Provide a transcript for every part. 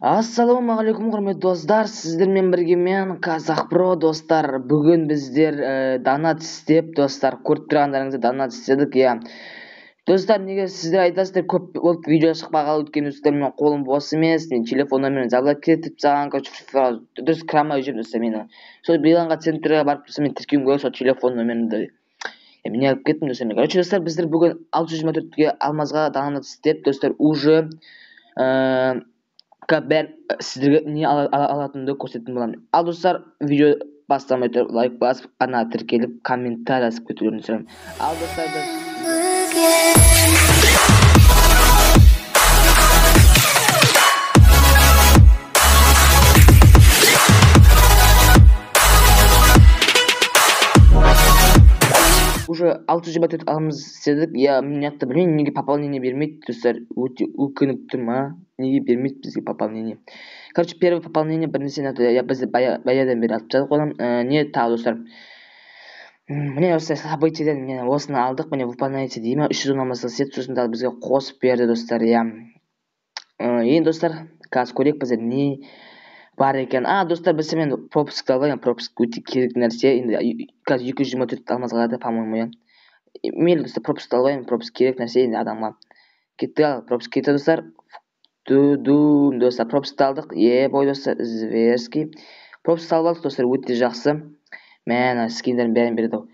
Ассалаумағалейкум, құрметті достар, сіздермен бірге мен Қазақ Про. Достар, бүгін біздер донат істеп, достар, көріп тұрғандарыңыздай, донат істедік, иә. Достар, неге сіздер айтасыздар, көп болып видео шықпағалы? Өйткені, достар, мен қолым бос емес, мен телефон номерін заблокировать етіп тастаған, короче, дұрыс кіре алмай жүрмін, достар. Мені сол Билайнға, центрге барып тұрсам, мен тіркеуім керек сол телефон номерімді. Мен алып кеттім, достар. Короче, достар, біздер бүгін 624-ке алмазға донат істеп, достар, уже бәрін сіздерге не алатынымды көрсететін боламын. Ал, достар, видео бастамай тұрып, лайк басып, арнаға тіркеліп, комментарий жазып кетулеріңізді сұраймын. Ал, достар, біз уже 624 алмаз істедік, иә. Мына жақта білмеймін, неге пополнение бермейді, достар, өте өкініп тұрмын, а неге бермейді бізге пополнение? Короче, первый пополнение бір нәрсе, иә, біз баяғыдан бері алып тастадық оны. Не тағы, достар? Міне, осы событиеден міне осыны алдық. Міне, выполняйте дей ма, 310 алмаз істеді, сосын тағы бізге қосып берді, достар, иә. Енді, достар, қазір көрейік, бізде не бар екен. А, достар, біз мен пропуск алайын, пропуск өте керек нәрсе. Енді қазір 224 алмаз қалады, по моему, иә. Мейлі, достар, пропуск алайын, пропуск керек нәрсе енді адамға. Кетті, ал пропуск кетті, достар. Ду, достар, пропуск алдық. Е бой, достар, зверский пропуск алып алдық, достар, өте жақсы. Мә, ана скиндердің бәрін береді ау.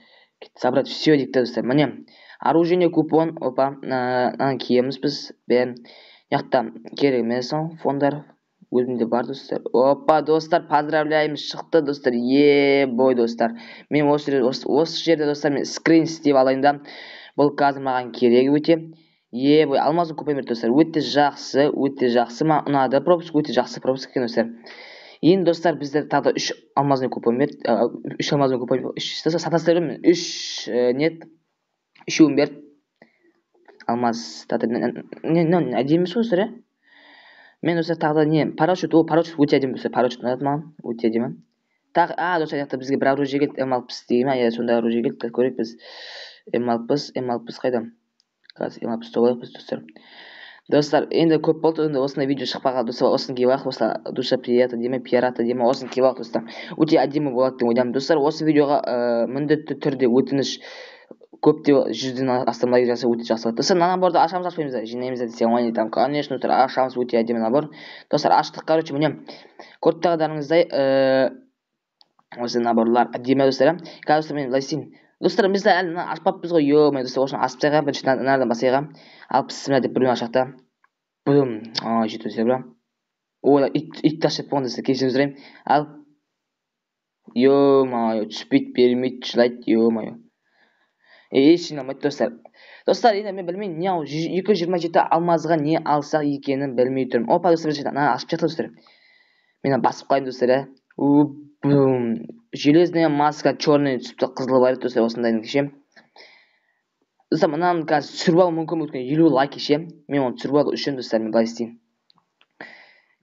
Забрать все дейді, достар. Міне, оружие купон, опа, мынаны киеміз біз бәрін. Мына жақта керек емес ол фондар, өзімде бар, достар. Опа, достар, поздравляемыз, шықты, достар. Е бой, достар, мен осы жерде, достар, мен скрин істеп алайын да, бұл қазір маған керек өте. Е бой, алмазын көпей берді, достар, өте жақсы, өте жақсы, маған ұнады пропуск, өте жақсы пропуск екен, достар. Енді, достар, біздер тағы да үш алмазный купон берді, үш алмазный купон, үш, сатастыра беремін, үш нет, үшеуін берді алмаз. Не, әдемі емес қой, достар, иә. Мен, достар, тағы да не, парашют, о, парашют өте әдемі, достар, парашют ұнады маған, өте әдемі. Тағы, а, достар, мына жақта бізге бір оружие келді, М60 деген ма, иә, сондай оружие келді. Көрейік біз. М60, М60 қайда? Қазір М60 алайық біз, достар. Достар, енді көп болды, енді осындай видео шықпай қалды, достар, осыны киіп алайық, осылай душа приятно дей ме, пирата дей ме, осыны киіп алайық, достар. Өте әдемі болады деп ойлаймын. Достар, осы видеоға міндетті түрде, өтініш, көптеу 100-ден астам лайк жазса, өте жақсы болады. Достар, мына наборды ашамыз, ашпаймыз да, жинаймыз да десең, ой, там, конечно, достар, ашамыз, өте әдемі набор. Достар, аштық, короче, міне, көріп тұрғандарыңыздай, осы наборлар әдемі, достар, иә. Қазір, достар, мен былай істейін. Достар, біз әлі мына ашпаппыз ғой, ё, мен, достар, осыны ашып тастайық, бірінші мынадан бастайық. Ал, бісміллә деп біреуін ашайық та. Бум, а, жеті достар, бра. Ой, ит ашып болған, достар, кешірім сұраймын. Ал, ё-моё, түспейді, бермейді, жылайды, ё-моё. Еш жиналмайды, достар. Достар, енді мен білмеймін, не ал, 227 алмазға не алсақ екенін білмей тұрмын. Опа, достар, бір мына ашып жатыр, достар. Мен басып қояйын, достар, иә. Бум. Железная маска черный түсіпті, қызылы бар еді, достар, осындайдың ше. Достар, мынаны қазір түсіріп алуым мүмкін, өйткені 50 лайк ше. Мен оны түсіріп алу үшін, достар, мен былай істейін.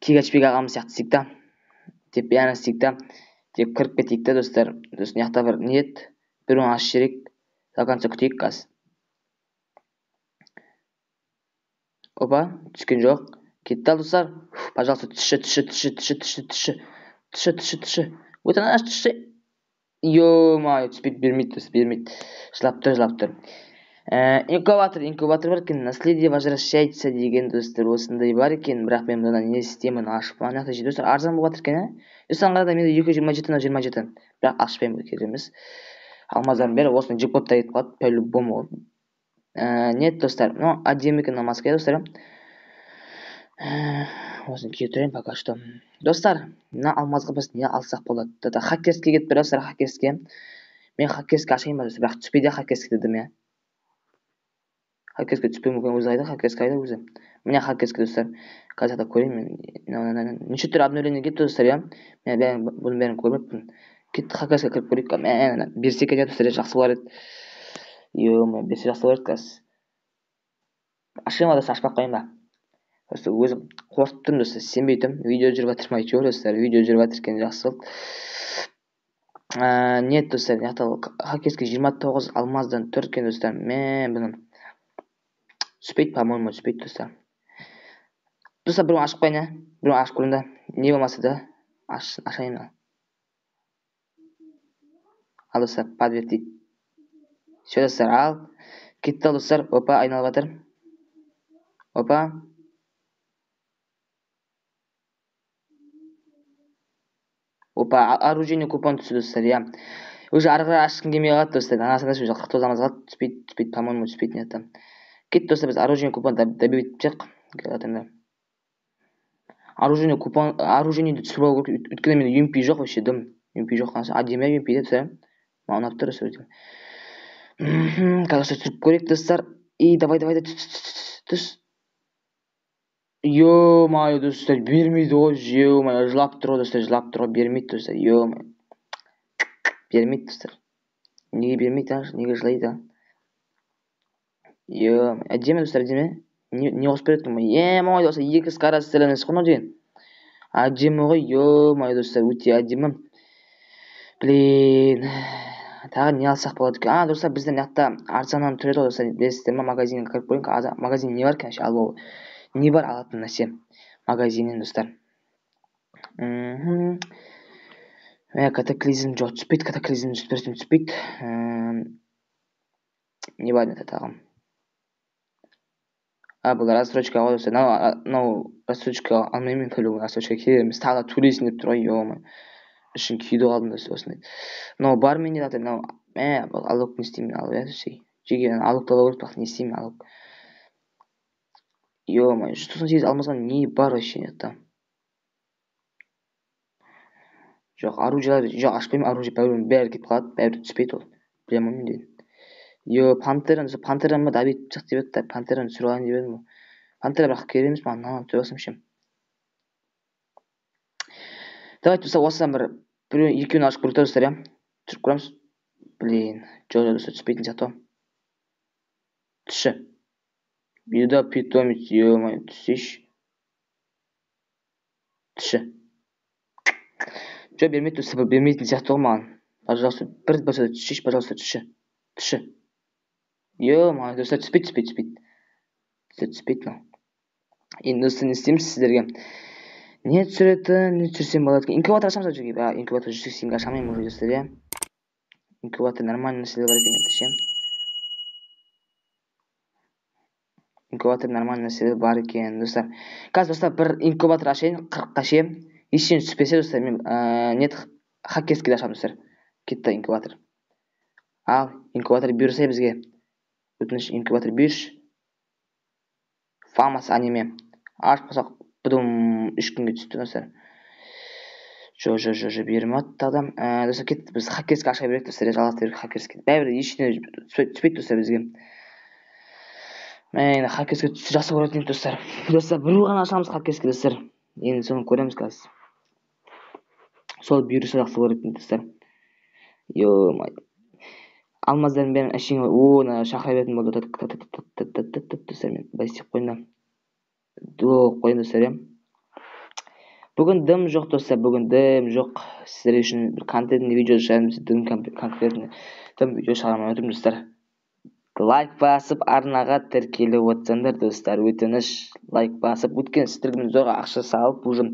Кигачбек ағамыз сияқты істейік та. Деп бәрін істейік та. Деп кіріп кетейік та, достар. Сосын мына жақта бір не еді? Бір оны ашып жіберейік. До конца күтейік қазір. Опа, түскен жоқ. Кетті, ал, достар. Пожалуйста, түсші, түсші, түсші, түсші, түсші, түсші. Түсші, түсші, түсші. Өте аш, түсші. Ё-моё, түспейді, бермейді, достар, бермейді. Жылап тұр, жылап тұр. Инкубатор, инкубатор бар екен, наследие возвращается деген, достар, осындай бар екен, бірақ мен бұны не істеймін, ашып, ана жақта, достар, арзан болып жатыр екен, ә? Достар, қарада менде 227, мынау 27. Бірақ ашпаймын, керек емес. Алмаздардың бәрі осыны джекпотта кетіп қалады, по-любому. Нет, достар, ну, әдемі екен мына маска, достар. Осыны кие тұрайын пока что. Достар, мына алмазға біз не алсақ болады? Да, хакерский кетіп бара, достар, хакерский. Мен хакерский ашайын ба, достар, бірақ түспейді хакерский дедім, иә. Хакерский түспеуі мүмкін, өзі қайда, хакерский қайда өзі? Міне хакерский, достар. Қазір да көрейін мен. Неше түрлі обновление кетті, достар, иә. Мен бәрін, бұның бәрін көрмеппін. Кетті, хакерский кіріп көрейік. Мә, берсе екен, достар, жақсы болар еді. Ё-моё, берсе жақсы болар еді қазір. Ашайын ба, достар, ашпай ақ қояйын ба? Просто өзім қорқып тұрмын, достар, сенбей тұрмын. Видео жүріп жатыр ма, әйтеуір, достар, видео жүріп жатыр екен, жақсы болды. Нет, достар, мына жақта хакерский 29 алмаздан тұр екен, достар. Мә, бұны түспейді, по-моему, түспейді, достар. Достар, біреуін ашып қояйын, ә? Біреу ашып көрейін да. Не болмаса да ашайын ал. Ал достар, подтвердить. Все достар, ал. Кетті ал достар. Опа, айналып жатыр. Опа. Опа, оружейный купон түсті достар, иә. Уже ары қарай ашқым келмей қалады достар. Анасында уже 49 алмаз қалды. Түспейді, түспейді, по-моему, түспейтін еді. Кетті достар, біз оружейный купон добить етсек. Оружейный купон, оружейныйды түсіріп алу керек. Өйткені менде UMP жоқ вообще, дым. UMP жоқ қанша. Әдемі UMP де достар. Маған ұнап тұр достар өте. Қазір түсіріп көрейік достар. И давай, давай, түс, түс, түс, түс. Ё-моё, достар, бермейді ғой, ё-моё, жылап тұр ғой достар, жылап тұр ғой, бермейді достар, ё-моё. Бермейді достар. Неге бермейді, а? Неге жылайды, а? Ё-моё, әдемі достар, әдемі. Не қосып береді екен? Е-мой, достар, екі скорострельный емес қой мынау деген. Әдемі ғой, ё-моё, достар, өте әдемі. Блин, тағы не алсақ болады екен? А, достар, бізде мына жақта арзаннан тұр еді ғой, достар, білесіздер ма, магазинге кіріп көрейік. Аза, магазин не бар екен, вообще, алып алу. Не бар алатын нәрсе магазиннен, достар? Катаклизм жоқ, түспейді, катаклизм 100% түспейді. Не бар енді тағы? А, бұл рассрочка ғой, достар. Мынау рассрочка алмаймын мен, по-любому рассрочка керек емес. Тағы да төлейсің деп тұр ғой, ё-моё. Ішін күйді қалдым, достар, осындай. Мынау бар менде, ата, мынау, бұл алок не істеймін, алып, иә, десе. Жеке алокты алу керек, бірақ не істеймін, алок. Ё-моё, 198 алмазға не бар вообще, ата? Жоқ, оружиелар, жоқ, ашпаймын, оружие бәрібір бәрі кетіп қалады, бәрібір түспейді ол. Білемін мен деген. Йо, пантераны, сол пантераны ба, добить шық деп еді, пантераны түсіріп алайын деп едім ғой. Пантера бірақ керек емес маған, мынаны түсіріп алсам ше. Давайте, достар, осыдан біреу, екеуін ашып көрейік та, достар, иә. Түсіріп көреміз. Блин, жоқ, жоқ, достар, түспейтін сияқты ғой. Түсші. Беда питомец, ё-моё, түссейші. Түсші. Жоқ, бермейді, достар, бермейтін сияқты ғой маған. Пожалуйста, бір болса да түссейші, пожалуйста, түсші. Түсші. Ё-моё, достар, түспейді, түспейді, түспейді. Достар, түспейді мынау. Енді, достар, не істейміз сіздерге? Не түсіретін, не түсірсем болады екен? Инкубатор ашамыз ба, жеке? А, инкубатор жүз сексенге аша алмаймын уже, достар, иә. Инкубатор нормальный нәрселер бар екен енді ше. Инкубатор нормальный нәрселер бар екен, достар. Қазір, достар, бір инкубатор ашайын, қырыққа ше. Ештеңе түспесе, достар, мен, нет, хакерский ашамын, достар. Кетті инкубатор. Ал, инкубатор бұйырса бізге. Өтініш, инкубатор бұйыршы. Фамас аниме. Ашып қалсақ, бұдым 3 күнге түсті, достар. Жо, жо, жо, жо, бермады тағы да. Достар, кетті, біз хакерский аша берейік, достар, жалғастыра берейік хакерский. Бәрібір ештеңе түспейді, достар, бізге. Мә, енді хакерский түсі жақсы көретін едік, достар. Достар, біреу ғана ашамыз хакерский, достар. Енді соны көреміз қазір. Сол бұйырса жақсы көретін едік, достар. Ё-моё. Алмаздардың бәрін әшейін, о, мына шақыра беретін болды. Тат, тат, тат, тат, тат, тат, тат, тат, достар, мен былай істеп қояйын да. Дуо қояйын, достар, иә. Бүгін дым жоқ, достар, бүгін дым жоқ. Сіздер үшін бір контентный видео шығарамыз, дым конкретный дым видео шығармай отырмын, достар. Лайк басып, арнаға тіркеліп отырсаңдар, достар, өтініш, лайк басып, өткен сіздерге мен зорға ақша салып, уже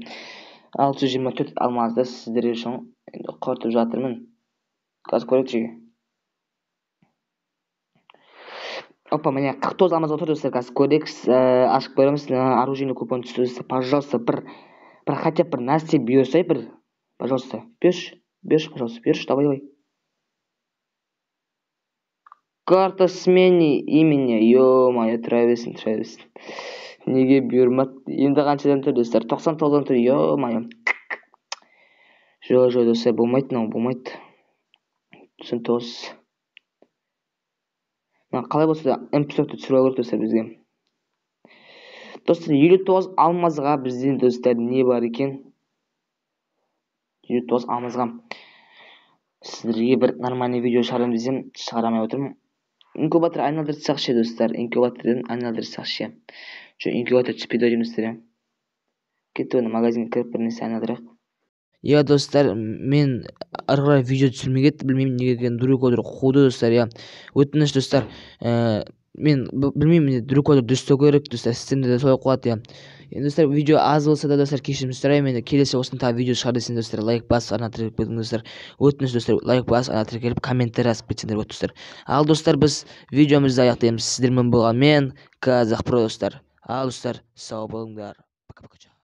алты жүз жиырма төрт алмазды сіздер үшін енді құртып жатырмын. Қазір көрейік жеке. Опа, міне 49 алмаз отыр, достар, қазір көрейік, ашып көреміз. Оружейный купон түсті, достар, пожалуйста, бір хотя бы бір нәрсе бұйырса, бір, пожалуйста, берші, берші, пожалуйста, берші, давай, давай. Карта смены имени, ё-моё, тұра берсін, тұра берсін. Неге бұйырмады? Енді қаншадан тұр, достар? Тоқсан тоғыздан тұр, ё-моё. Жо, жо, достар, болмайды мынау, болмайды. Тоқсан тоғыз. Мына қалай болса да эм пи төртті түсіріп алу керек, достар, бізге. Достар, елу тоғыз алмазға бізден, достар, не бар екен? Елу тоғыз алмазға. Сіздерге бір нормальный видео шығарамын десем, шығара алмай отырмын. Инкубатор айналдырсақ ше, достар, инкубатордан айналдырсақ ше. Жо, инкубатор түспейді ау деймін, достар, иә. Кетті, оны магазинге кіріп бір нәрсе айналдырайық. Иә, достар, мен ары қарай видео түсірмей кетті, білмеймін неге екенін, Дурикодер қуды, достар, иә. Өтініш, достар, Мен білмеймін, дрюкоды дұрыстау керек, достар, сіздерде де солай қылады, иә. Енді, достар, видео аз болса да, достар, кешірім сұраймын. Енді келесі осыны тағы видео шығар десең, достар, лайк басып, ана тіркеліп кетіңіз, достар. Өтініш, достар, лайк басып, ана тіркеліп, комментарий жазып кетсеңдер болады, достар. Ал, достар, біз видеомызды аяқтаймыз. Сіздермен болған мен, Қазақ Про, достар. Ал, достар, сау болыңдар. Пока, пока.